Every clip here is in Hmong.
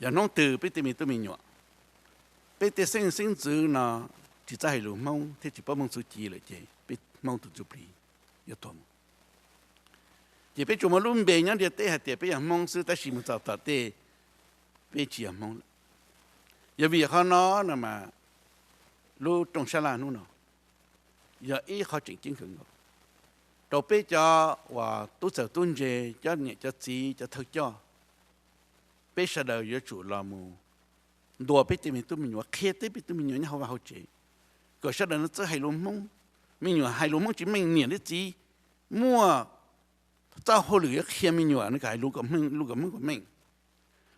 Yog hnub twg peb tej me tub me nyuam, peb tej xeeb xeeb ntxwv no tsis txawj hais lus Hmoob thiab tsis paub Hmoob txuj ci lawm ces peb Hmoob tus ntsuj plig yuav tuag mus. Ces peb tsuas muaj lub npe nyob ntiaj teb hais tias peb yog Hmoob xwb, tab sis mus txog tom tej peb tsis yog Hmoob lawm. Yog vim qhov no no mas lub rooj sab laj hnub no yog ib qhov tseem ceeb kawg nkaus rau peb cov uas tub txawj tub ntse, cov niam cov txiv, cov thawj coj. Peb sawv daws yuav tsum los mus ntuas peb tej me tub me nyuam, qhia tej peb tub me nyuam nyob hauv vaj hauv tsev, kom sawv daws no txawj hais lus Hmoob. Me nyuam hais lus Hmoob tsis meej, niam thiab txiv muaj txoj hauj lwm yuav qhia me nyuam no kom hais lus kom meej, lus kom Hmoob kom meej.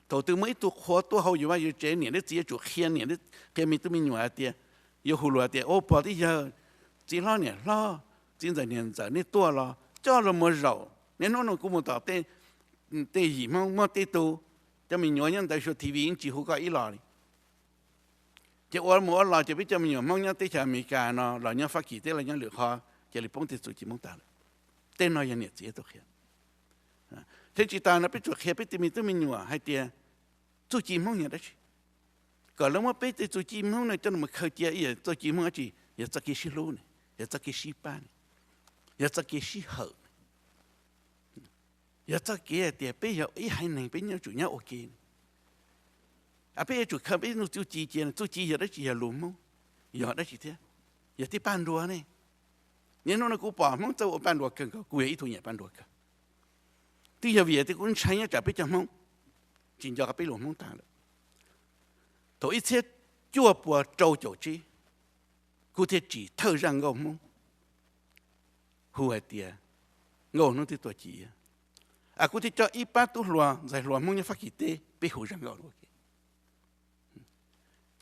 Thaum twg muaj ib tug qhua tuaj hauv yus vaj yus tsev, niam thiab txiv yuav tsum qhia, niam thiab qhia me tub me nyuam hais tias, yuav hu lus hais tias, Ua pog thiab yawg, txiv hlob niam hlob, txiv ntxawm niam ntxawm, nej tuaj los coj los mus zaum. Niaj hnub no kuv mus tom tej yim Hmoob, muaj tej tug cov me nyuam nyob ntawd xyuas T V tsis hu koj ib los li. Ces ua mus ua los ces peb cov me nyuam Hmoob nyob teb chaws Amelikas no los nyob Fab Kis teb los nyob lwm qhov, cia li poob tej txuj ci Hmoob tas lawm. Tej no yog niam txiv tau qhia. Thiab tsis tas no peb tsuas qhia peb tej me tub me nyuam hais tias txuj ci Hmoob yog dab tsi, kom lawv muab peb tej txuj ci Hmoob no coj los khaws cia, ib yam txuj ci Hmoob dab tsi, yog txoj kev sib hlub ne, yog txoj kev sib pab ne, yog txoj kev sib hawm, yog txoj kev hais tias peb yog ib haiv neeg peb yuav tsum nyob ua ke. Peb yuav tsum khaws peb txuj ci cia. Txuj ci yog dab tsi? Yog lus Hmoob. Yog dab tsi thiab? Yog tej paj nruas ne. Niaj hnub no kuv pom Hmoob txawj ua paj nruas kawg nkaus, kuv yog ib tug nyiam paj nruas kawg. Twb yog vim tias kuv ntshai nyob tsam peb cov Hmoob tsis nco qab peb lus Hmoob tag lawm. Thaum ib txhiab cuaj puas rau caum tsib, kuv thiaj tsim thawj zaj nkauj Hmoob hu hais tias Nkauj Hnub Twb Tuaj Ci. Kuv thiaj coj ib pab tub hluas ntxhais hluas Hmoob nyob Fab Kis teb, peb hu zaj nkauj ua ke.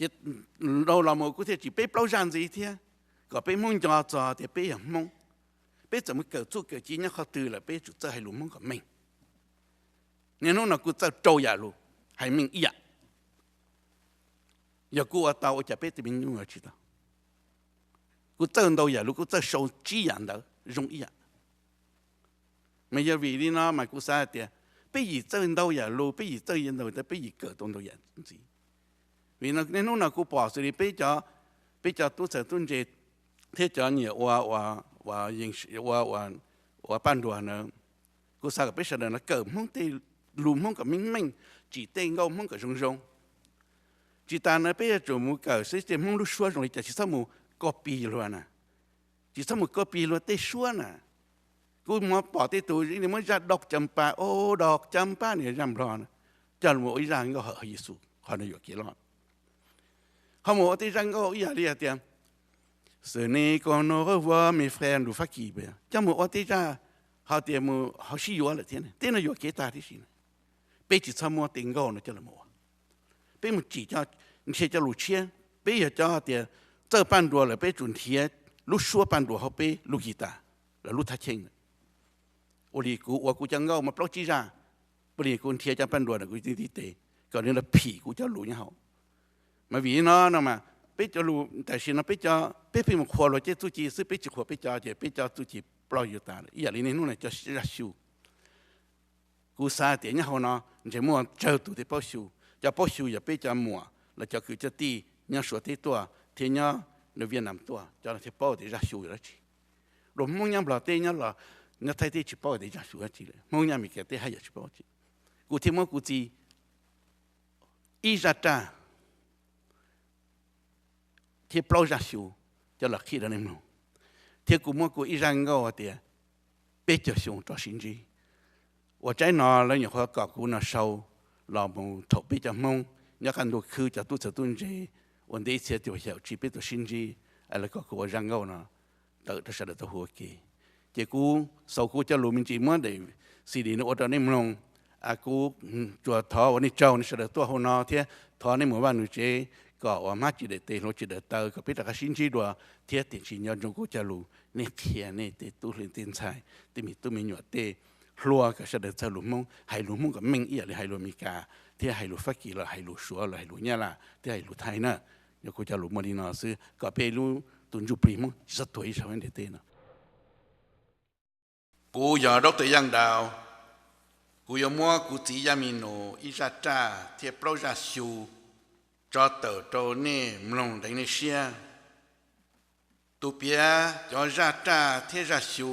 Ces dhau los mus kuv thiaj tsim peb plaub zaj ntxiv thiab, kom peb Hmoob nco txog tias peb yog Hmoob. Peb txawm mus kawm txuj kawm ci nyob qhov twg lawm peb tsum txawj hais lus Hmoob kom meej. Niaj hnub no kuv txawj rau yam lus hais meej ib yam. Yog kuv ua tau ua cas peb tej me nyuam tsis tau? Kuv txawj ntau yam lus, kuv txawj sau tsib yam ntawv zoo ib yam. Mas yog vim li no mas kuv xav hais tias peb yim txawj ntau yam lus, peb yim txawj ntau ntawv, peb yim kawm tau ntau yam ntxiv. Vim niaj hnub no kuv pom xws li peb cov, peb cov tub txawj tub ntse thiab cov nyiam ua, ua, ua paj nruas na, kuv xav kom peb sawv daws no kawm Hmoob tej lus Hmoob kom meej meej, tsim tej nkauj Hmoob kom zoo zoo. Tsis tas no peb yuav tsum mus kawm seb tej Hmoob lub suab zoo li cas, tsis txhob mus copy luag na, tsis txhob mus copy luag tej suab na. Kuv muab pom tej tus muab zaj Độc Champa, ô, Độc Champa no zaj Nplog na, coj los ua ib zaj nkauj hawm Yexus, qhov no yuam kev loj. Ho mus ua tej zaj nkauj ib yam li hais tias Xws ne koj no vuab me fre lus Fab Kis, coj mus ua tej zaj, ho tias mus ho sib yuav lawm thiab, tej no yuam kev tag tib si. Peb tsis txhob muab tej nkauj no coj los ua. Peb mus tsim, nrhiav cov lus tshiab. Peb yog cov tias txawj paj nruas lawm peb tsum nrhiav lub suab paj nruas hauv peb lub kis tas, lawv lub thaj cheeb. Ua li kuv ua kuv cov nkauj muaj plaub tsib zaj, ua li kuv nrhiav cov paj nruas ntawm kuv tib teb, kom nws los phim kuv cov lus nyob hauv. Mas vim no no mas peb cov lus tam sim no peb cov, peb pheej mus qhuas luag tej txuj ci xwb, peb tsis qhuas peb cov, ces peb cov txuj ci ploj yuav tas lawm. Ib yam li niaj hnub no cov zaj xyu, kuv xav tias nyob hauv no ntshe muaj tsawg tus thiaj paub xyu. Cov paub xyu yog peb cov muam los cov kwv cov tij nyob Suav teb tuaj thiab nyob Vietnam tuaj, cov no thiaj paub tias zaj xyu yog dab tsi. Luag Hmoob nyob Nplog teb nyob los nyob Thaib teb tsis paub tias zaj xyu dab tsi lawm, Hmoob nyob Amelikas teb haj yam tsis paub. Kuv thiaj muab kuv txiv ib zaj raj thiab plaub zaj xyu coj los qhia rau nej mloog, thiab kuv muab kuv ib zaj nkauj tias peb caug xyoo rov sib ntsib. Ua tsaib no lawv nyuam qhuav kom kuv no sau los mus thaum peb cov Hmoob nyob qab ntuj khwb cov tub txawj tub ntse ua ntej ib txhiab cuaj xya caum tsib peb tau sib ntsib, lawv kom kuv ua zaj nkauj no tawm rau sawv daws tau hu ua ke. Ces kuv xaus kuv cov lus me ntsis muab daim C D no ua rau nej mloog. Kuv tsuas thov ua nej tsaug nej sawv daws tuaj hauv no thiab thov nej mus vaj nus tsev kom uas hmab tsis daim tes hluav tsis daim taw, kom peb rov qab sib ntsib dua thiab tiam sis nco ntsoov kuv cov lus, nej qhia nej tej tub hluas tej ntxhais, tej me tub me nyuam tej hluas kom sawv daws txawj lus Hmoob, hais lus Hmoob kom meej ib yam li hais lus Amelikas thiab hais lus Fab Kis los hais lus Suav los hais lus Nyab Laj thiab hais lus Thaib na. Yog kuv cov lus muaj li no xwb kom peb lub tus ntsuj plig Hmoob tsis txhob tuag ib zaug ntiaj teb no. Kuv yog Doctor Yaj Dau, Kuv yuav muab kuv txiv Yaj Mi Nus ib zaj raj thiab plaub zaj xyu tso tawm rau nej mloog deev nej siab. Tus piav cov zaj raj thiab zaj xyu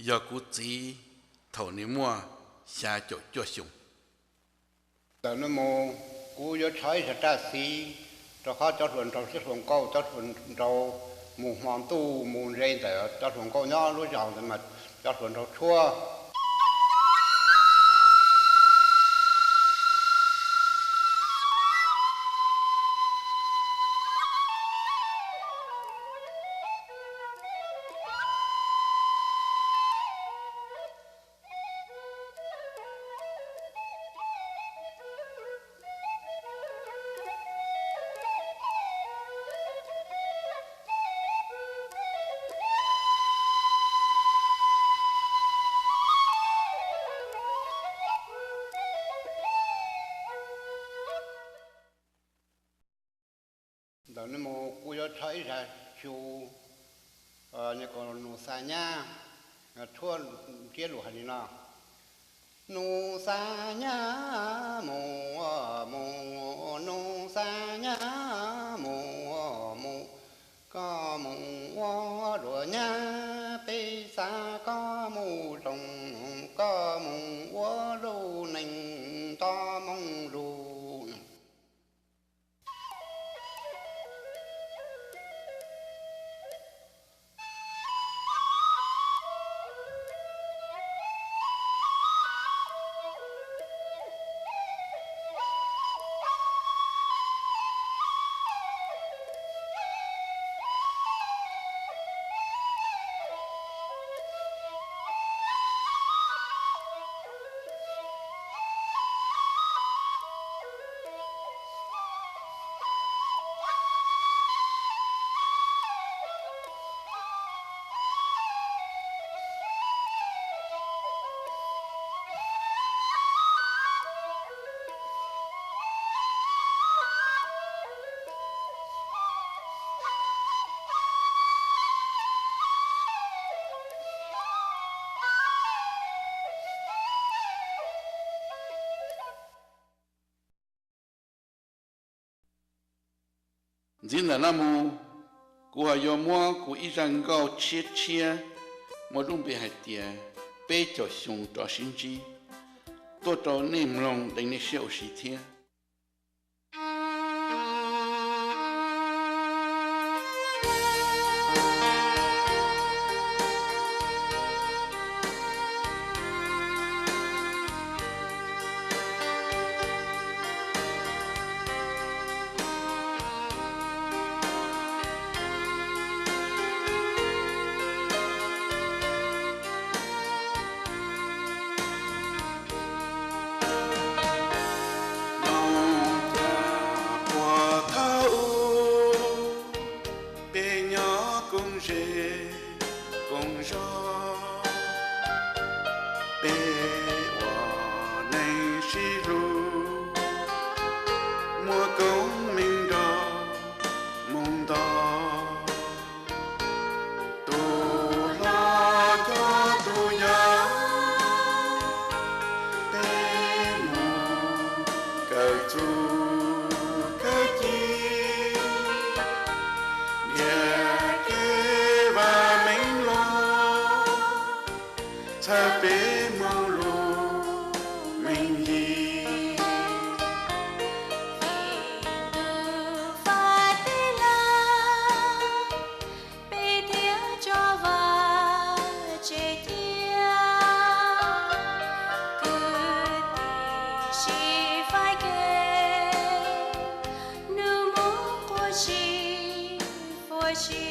yog kuv txiv thaum nws muaj xya caum cuaj xyoo. Ntawm no mus, kuv yuav tshov ib zaj raj xiv, rau qhov cov hluas nraug sib hluas nkauj, cov hluas nraug mus hmo ntuj mus ntse ntawm cov hluas nkauj nyob lub zos ntawd mas cov hluas nraug tshuab. Ntawm no mus kuv yuav tshov ib zaj xyu, nws kom Nus Xa Nyab, tshuab ntsiab lus hais li no. Nus xa nyab mus mus, nus xa nyab mus mus, koj mus ua luam nyab, peb xa koj mus zoo, koj mus ua lub neej nto moo lug. Ntxiv ntawm no mus, kuv ho yuav muab kuv ib zaj nkauj tshiab tshiab muaj lub npe hais tias Peb Caug Xyoo Rov Sib Ntsib tuaj rau nej mloog deev nej siab ua si thiab. Noj cas puag thaum ub, peb nyob koom ze koom zos, peb ua neej sib hlub, muaj koob meej nrog mus nto. Tus hlob coj tus yau, peb mus kawm txuj kawm ci, ntiaj teb vaj meej loj, txhawb peb hmoov lub me yim. Vim tus fais peb lawm, peb thiaj tso vaj tse cia. Kwv tij sib faib kev, nus muab quas si, quas si